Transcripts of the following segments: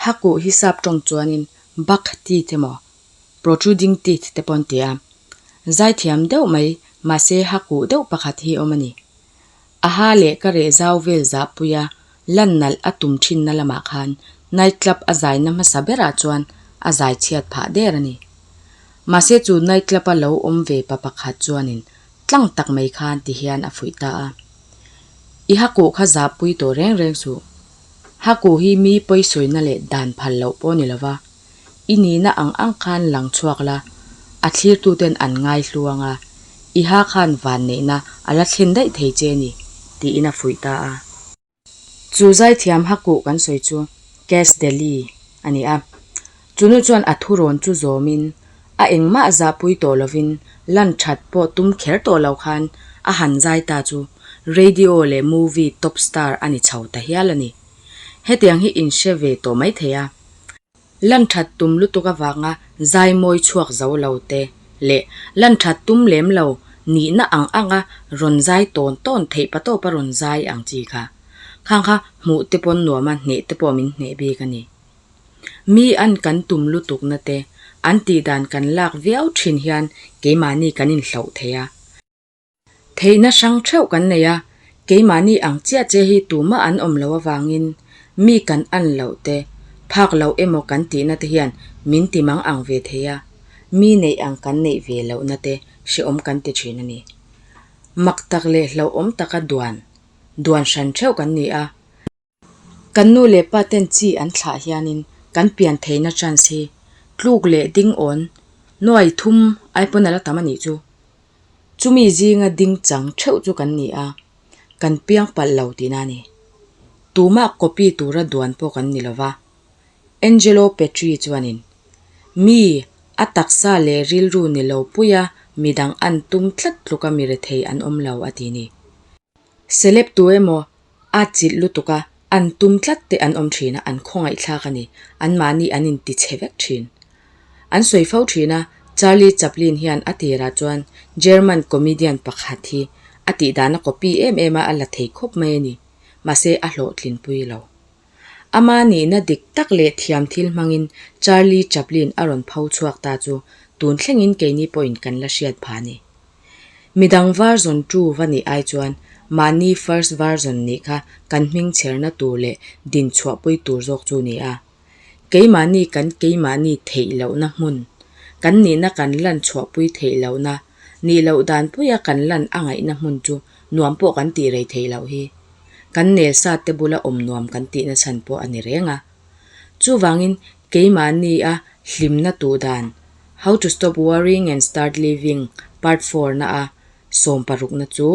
Hakuh hi sap tawng chuanin buck teeth emaw protruding teeth te pawh an ti a. Zaithiam deuh mai mahse hakuh deuh pakhat hi awm a ni. A ha leh ka reh zau vel zahpuia lan nalh a tum thinna lamah khan night club a zaina hmasa berah chuan a zai chhiat phah der a ni. Mahse chu night club a lo awm ve pa pakhat chuanin tlang tak mai khan ti hian a fuih ta a. I hakuh kha zahpui tawh reng reng suh. Hakuh hi mi pawisawina leh dan phal loh pawh ni lova, i nihna ang ang khan lang chhuak la, a thlirtuten an ngaihlu ang a, i ha khan vanneihna a la thlen daih thei che a ni, tiin a fuih ta a. Chu zaithiam hakuh kan sawi chu Cass Deli a ni a, chunu chuan a thurawn chu zawmin a engmah zahpui tawh lovin lan that pawh tum kher tawh lo khan a han zai ta chu radio leh movie top star a ni chho ta hial a ni. Hetiang hi in hre ve tawh mai thei a. Lan that tum lutuk avanga zai mawi chhuak zo lo te leh lan that tum lem lo nihna ang anga rawn zai tawn tawn theih patawpa rawn zai ang chi kha. Khang kha hmuh te pawn nuama hneh te pawh min hneh bik a ni. Mi an kan tum lutukna te, an tihdan kan lak viau thin hian keimahni kan inhloh thei a. Theihna hrang theuh kan nei a, keimahni ang chiah che hi tumah an awm loh avangin mi kan an loh te, phak loh emaw kan tihna te hian min ti mang ang ve thei a, mi neih ang kan neih ve lohna te hrehawm kan ti thin a ni. Mak tak leh hlauhawm taka duan, duan hran theuh kan ni a. Kan nu leh pa ten chi an thlah hianin kan pian theihna chance hi tluk leh ding awn nuai thum ai pawn a la tam a nih chu. Chumi zinga ding chang theuh chu kan ni a, kan piang palh lo tihna a ni. Tumah copy tura duan pawh kan ni lova. Angelo Petri chuanin, Mi a taksa leh rilru ni lo puia midang an tum tlat tluka mi rethei an awm lo a ti ni. Celeb tu emaw A chilh lutuk a, an tum tlat te an awm thin a, an khawngaihthlak a ni. Anmahni an inti chhe vek thin. An sawi fo thin a, Charlie Chaplin hian a tirah chuan German comedian pakhat hi a tihdan a copy em em a, a la thei khawp mai a ni. Mahse a hlawhtlinpui lo. Ama nihna dik tak leh thiam thil hmangin Charlie Chaplin a rawn pho chhuak ta chu tun thlengin keini pawhin kan la hriat phah a ni. Midang version two va nih ai chuan mahni first version nih kha kan hming chherna tur leh din chhuahpui tur zawk chu ni a. Keimahni kan keimahni theih lohna hmun, kan nihna kan lan chhuahpui theih lohna, nih loh dan puia kan lan a ngaihna hmun chu nuam pawh kan tih rei theih loh hi. Kan nel sat te bula awm nuam kan tihna chhan pawh a ni reng a. Chuvangin keimahni a hlimna tuh dan How to stop worrying and start living part four na a sawm parukna chu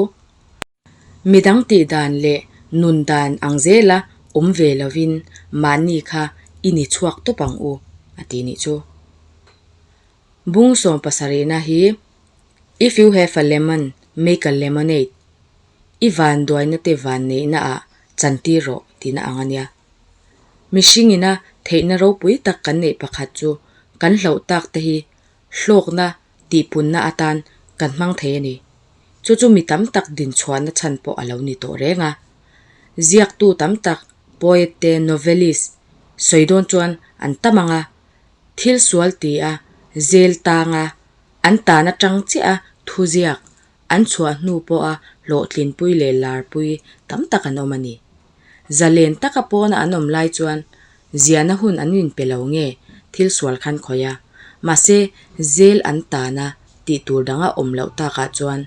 midang tih dan leh nun dan ang zela awm ve lovin mahni kha i ni chhuak tawp ang u a ti nih chu. Bung sawm pasarihna hi If you have a lemon, make a lemonade I vanduaina te vanneihna ah chantir rawh tihna ang a nia. Mihringina theihna ropui tak kan neih pakhat chu kan hloh tak te hi hlawkna tihpunna atan kan hmang thei a ni. Chu chu mi tam tak dinchhuahna chhan pawh a lo ni tawh reng a. Ziaktu tam tak, poet te, novelist, sawi dawn chuan an tam ang a, thil sual ti a, zel tang a, an tan atang chiah a thuziak an chhuah hnu pawha hlawhtlinpui leh larpui tam tak an awm a ni. Zalen taka pawna an awm lai chuan ziahna hun an inpe lo nge thil sual khan khawih a, mahse zel an tana tih tur dang a awm loh takah chuan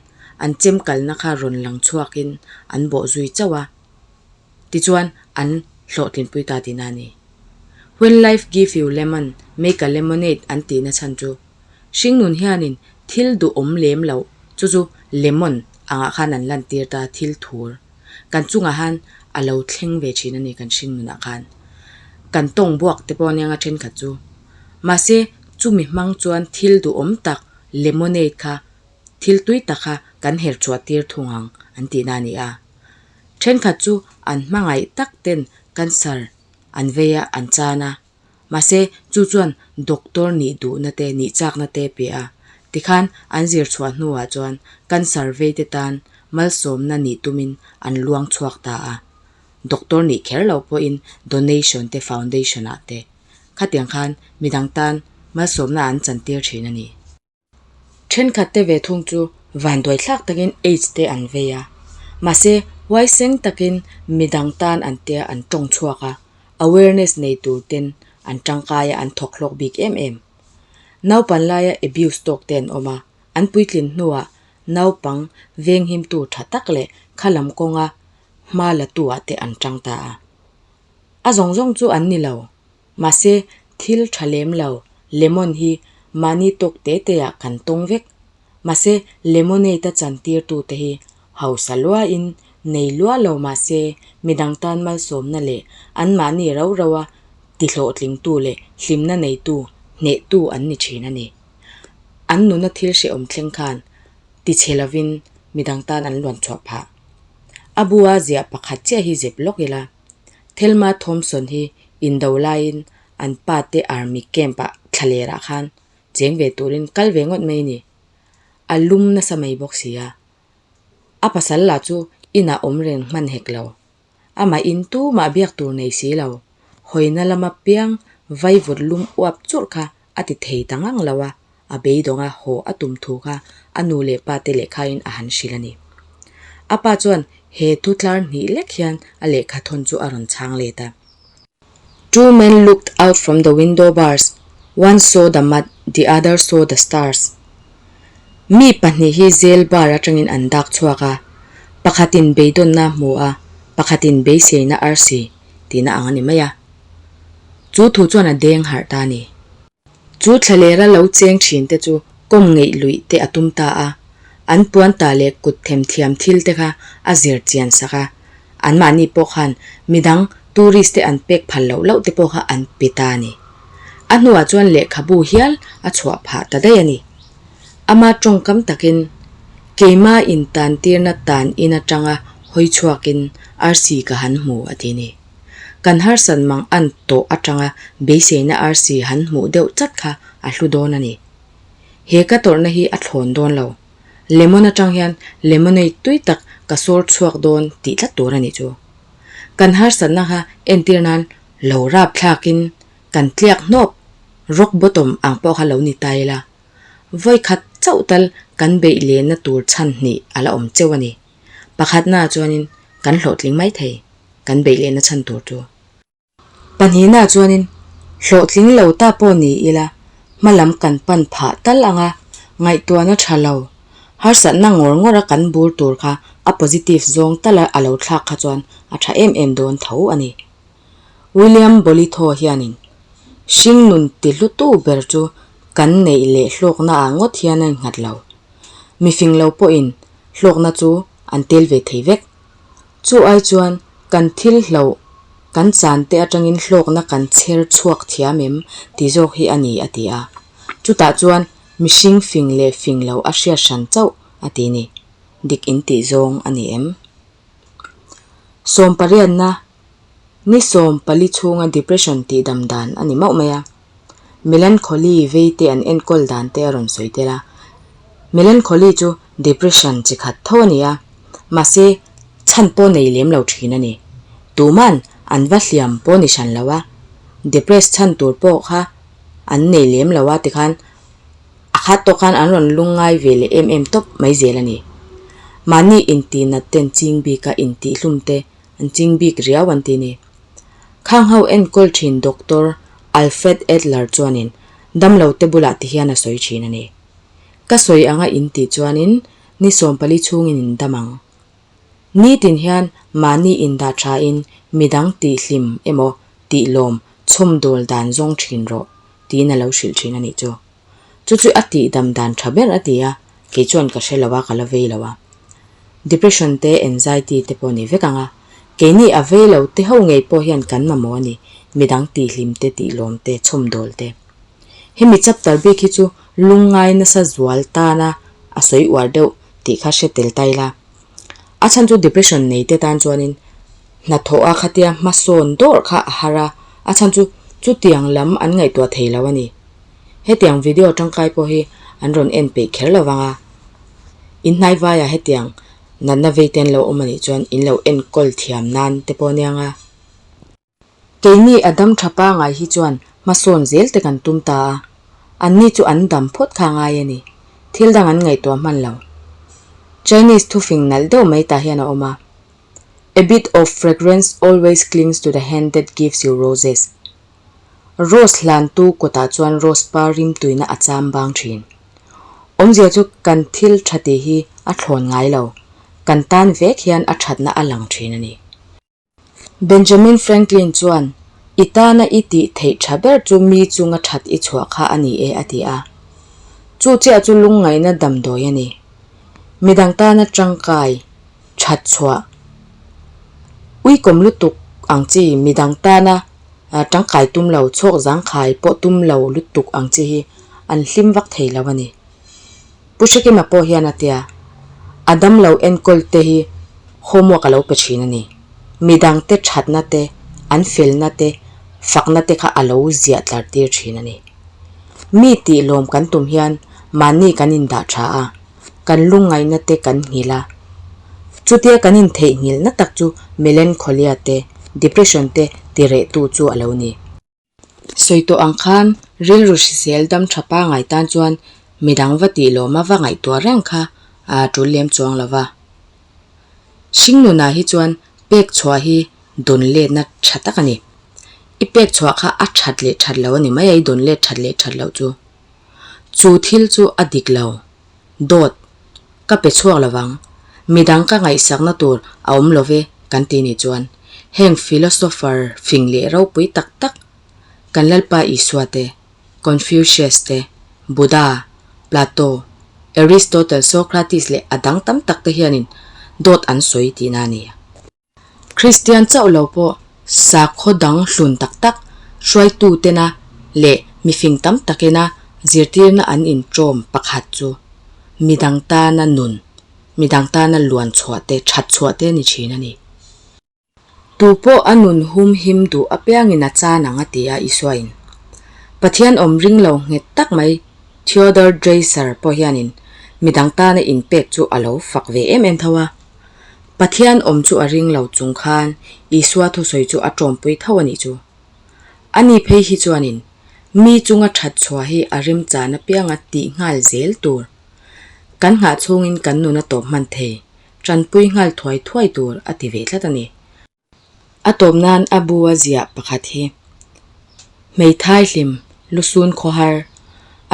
an chem kalna kha rawn lang chhuakin an bawh zui chauh a, tichuan an hlawhtlinpui ta tihna a ni. When life give you lemon, make a lemonade an tihna chhan chu Hringnun hianin thil duhawm lem loh chu chu lemon angah khan an lantir ta thil thur kan chungah han a lo thleng ve thin a ni kan hringnunah khan. Kan tawng buak te pawh aniang a thenkhat chu. Mahse chumi hmang chuan thil duhawm tak lemonade kha thil tui tak kha kan her chhuah tir thung ang an tihna a ni a. Thenkhat chu an hmangaih tak ten cancer an vei a an chan a. Mahse, chu chuan doctor nih duhna te, nih chakna te pe a. Tikhan an zir chhuah hnuah chuan cancer vei te tan malsawmna nih tumin an luang chhuak ta a. Doctor nih kher lo pawhin donation te foundation ah te Khatiang khan midang tan malsawmna an chantir thin a ni. Thenkhat te ve thung chu vanduai thlak takin aids te an vei a, mahse huaiseng takin midang tan an tia an tawng chhuak a, awareness nei tur ten an tangkai a an thawk hlawk bik em em. Naupan laia abuse tawk te an awm a, an puitlin hnuah naupang venghimtu tha tak leh khalam kawnga hma la tu ah te an tang ta a. A zawng zawng chu an ni lo. Mahse, thil tha lem lo, lemon hi mahni tawk te te ah kan tawng vek. Mahse, lemonade a chantir tu te hi hausa lua in nei lua lo mahse midang tan malsawmna leh an mahni ro ro a ti hlawhtling tu leh hlimna nei tu, hneh tu an ni thin a ni. An nuna thil hrehawm thleng khan ti chhe lovin midang tan an luan chhuah phah. A bu a ziah pakhat chiah hi zep lawk ila. Thelma Thompson hi indo laiin an pa te army camp ah thlaler ah khan cheng ve turin kal ve ngawt mai a ni. A lum nasa mai bawk si a. A pasal lah chu inah awm reng hman hek lo. Amah in tumah biak tur nei si lo. Hawina lama piang vaivut lum uap churh kha a ti thei ta ngang lo a, a beidawng a haw a tum thu kha a nu leh pa te lehkhain a han hrilh a ni. A pa chuan he thu tlar hnih lek hian a lehkha thawn chu a rawn chhang let a. Two men looked out from the window bars, one saw the mud, the other saw the stars. Mi pahnih hi jail bar atangin an dak chhuak a, pakhatin beidawnna a hmu a, pakhatin beiseina arsi tihna ang a ni mai a. Chu thu chuan a deng harh ta a ni. Chu thlalera lo cheng thin te chu kawm ngeih luih te a tum ta a, an puan ta leh kut them thiam thil te kha a zir chian sak a, anmahni pawh khan midang tourist te an pek phal loh loh te pawh kha an pe ta a ni. A hnuah chuan lehkhabu hial a chhuah phah ta daih a ni. Ama tawngkam takin keima intantirna tan in atanga hawi chhuakin arsi ka han hmu a ti ni. Kan harsat mang an tawh atanga beiseina arsi han hmuh deuh chat kha a hlu dawn a ni. He ka tawrhna hi a thlawn dawn lo. Lemon atang hian lemonade tui tak ka sawr chhuak dawn tih tlat tur a nih chu. Kan harsatna kha entir nan lo rap thlakin kan tliak hnawp rock bottom ang pawh kha lo ni ta ila. Vawikhat chauh tal kan beih lehna tur chhan hnih a la awm cheu a ni. Pakhatnaah chuanin kan hlawhtling mai thei, kan beih lehna chhan tur chu. Pahnihnaah chuanin hlawhtling lo ta pawh ni ila hmalam kan pan phah tal ang a, ngaihtuahna tha lo, harsatna ngawr ngawra kan bur tur kha a positive zawng tala a lo thlak kha chuan a tha em em dawn tho a ni. William Bolitho hianin hringnun tihlutu ber chu kan neih leh hlawknaah ngawt hian a innghat lo. Mifing lo pawhin hlawkna chu an tel ve thei vek. Chu ai chuan kan thil hloh, kan chan te atangin hlawkna kan chher chhuak thiam em tih zawk hi a ni a ti a. Chutah chuan mihring fing leh fing lo a hriat hran chauh a ti ni. Dik in tih zawng a ni em? Sawmpariatna Ni 14 chhunga depression tih dam dan a ni mauh mai a. Melancholy vei te an enkawl dan te a rawn sawi tel a. Melancholy chu depression chi khat tho a ni a, mahse chhan pawh nei lem lo thin a ni. Tuman an va hliam pawh ni hran lo a, depress chhan tur pawh kha an nei lem lo a tikhan a khat tawh khan an rawn lungngai ve leh em em tawp mai zel a ni. Mahni intihnat ten ching bika intihhlum te An ching bik riau an ti ni. Khang ho enkawl thin Doctor Alfred Adler chuanin damlo te bulah ti hian a sawi thin a ni. Ka sawi anga in tih chuanin ni 14 chhungin in dam ang. Nitin hian mahni indah thain midang tih hlim emaw tih lawm chhawmdawl dan zawng thin rawh tiin a lo hrilh thin a nih chu. Chu chu a tih dam dan tha ber a ti a, kei chuan ka hre lo a, ka la vei lo a. Depression te anxiety te pawh ni vek ang a, keini a vei lo te ho ngei pawh hian kan mamawh a ni, midang tih hlim te tih lawm te chhawmdawl te. Hemi chapter bik hi chu lungngai nasa zual tana a sawi uar deuh tih kha hre tel ta ila. A chhan chu depression nei te tan chuanin hnathawh a khatia hmasawn dawr kha a har a, a chhan chu chutiang lam an ngaihtuah thei lo a ni. Hetiang video tangkai pawh hi an rawn en peih kher lo vang a, in hnai vaiah hetiang natna vei te an lo awm a nih chuan in lo enkawl thiam nan te pawh a nia nga. Keini a dam tha pangai hi chuan Hmasawn zel te kan tum ta a, anni chu an dam phawt kha ngai a ni. Thil dang an ngaihtuah hman lo. Chinese thufing nalh deuh mai tah hian a awm a, A bit of fragrance always clings to the hand that gives you roses. Rose hlantu kawtah chuan rose par rimtuina a cham bang thin. Awmzia chu kan thil tha tih hi a thlawn ngai lo, kan tan vek hian a thatna a lang thin a ni. Benjamin Franklin chuan, I tana i tih theih tha ber chu mi chunga that i chhuah kha a ni e a ti a. Chu chiah chu lungngaihna damdawi a ni. Midang tana tangkai, that chhuah, uikawm lutuk ang chi, midang tana tangkai tum lo, chhawk zangkhai pawh tum lo lutuk ang chi hi an hlim vak thei lo a ni. Pu Hrekima pawh hian a tia, A damlo enkawl te hi homework a lo pe thin a ni. Midang te thatna te, an felna te, fakna te kha a lo ziah tlar tir thin a ni. Mi tih lawm kan tum hian mahni kan indah tha a, kan lungngaihna te kan nghilh a. Chutia kan intheihnghilhna tak chu melancholia te, depression te tirehtu chu a lo ni. Sawi tawh ang khan rilru hrisel dam tha pangai tan chuan midang va tih lawma va ngaihtuah reng kha a tul lem chuang lo va. Hringnunah hi chuan pek chhuah hi dawn letna tha tak a ni. I pek chhuah kha a that leh that lo a ni mai a, i dawn let that leh that loh chu. Chu thil chu a dik lo. Dawt, ka pe chhuak lo vang. Midang ka ngaihsakna tur a awm lo ve kan ti nih chuan heng philosopher fing leh ropui tak tak kan Lalpa Isua te, Confucius te, Buddha, Plato, Aristotle, Socrates leh a dang tam tak te hianin dawt an sawi tihna a ni. Kristian chauh lo pawh sakhaw dang hlun tak tak hruaitutena leh mifing tam takena zirtirna an inṭawm pakhat chu midang tana nun, midang tana luan chhuah te, that chhuah te a ni thin a ni. Tu pawh a nun hum him duh apiangin a chan ang a ti a Isuain. Pathian awm ring lo nghet tak mai Theodor Dreiser pawh hianin midang tana inpek chu a lo fak ve em em tho a. Pathian awm chu a ring lo chung khan Isua thusawi chu a tawmpui tho a nih chu. Ani phei hi chuanin mi chunga that chhuah hi a remchan apianga tih nghal zel tur. Kan nghah chhungin kan nun a tawp hman thei, tanpui nghal thuai thuai tur a ti ve tlat a ni. A tawp nan a bu a ziah pakhat hi hmeithai hlim lusun khawhar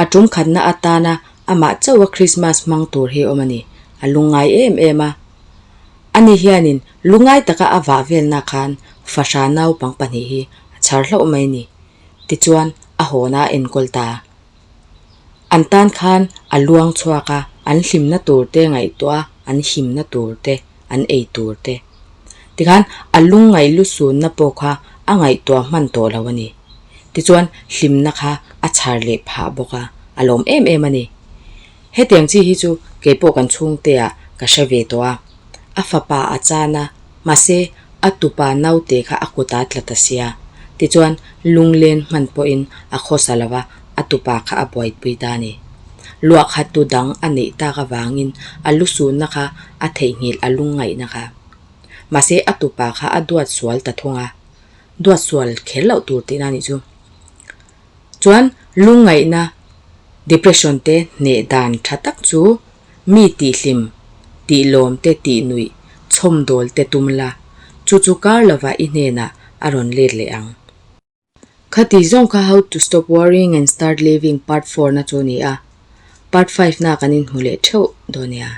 a tum khatna atana amah chauha Krismas hmang tur hi awm a ni. A lungngai em em a. Ani hianin lungngai taka a vah velna khan fahra naupang pahnih hi a chhar hlauh mai a ni. Tichuan a hawna a enkawl ta. An tan khan a luang chhuak a, an hlimna tur te ngaihtuah a, an himna tur te, an ei tur te. Tikhan a lungngaih lusunna pawh kha a ngaihtuah hman tawh lo a ni. Tichuan hlimna kha a chhar leh phah bawk a, a lawm em em a ni. Hetiang chi hi chu keipawh kan chhungte ah ka hre ve tawh a, a fapa a chan a, mahse a tupa naute kha a kut a tla ta sia. Tichuan lunglen hman pawhin a khawsa lo va, a tupa kha a buaipui ta a ni. Luah khat tu dang a neih tak avangin a lusunna kha a theihnghilh a lungngaihna kha. Mahse a tupa kha a duat sual ta thung a, duat sual kher loh tur tihna a nih chu. Chuan lungngaihna, depression te hneh dan tha tak chu mi tihhlim, tihlawm te tihnuih, chhawmdawl te tum la, chu chu kar lovah i hnenah a rawn let leh ang. Khati zawng kha How to Stop Worrying and Start Living Part Four na chu a ni a, Part Five na kan inhmu leh theuh dawn nia.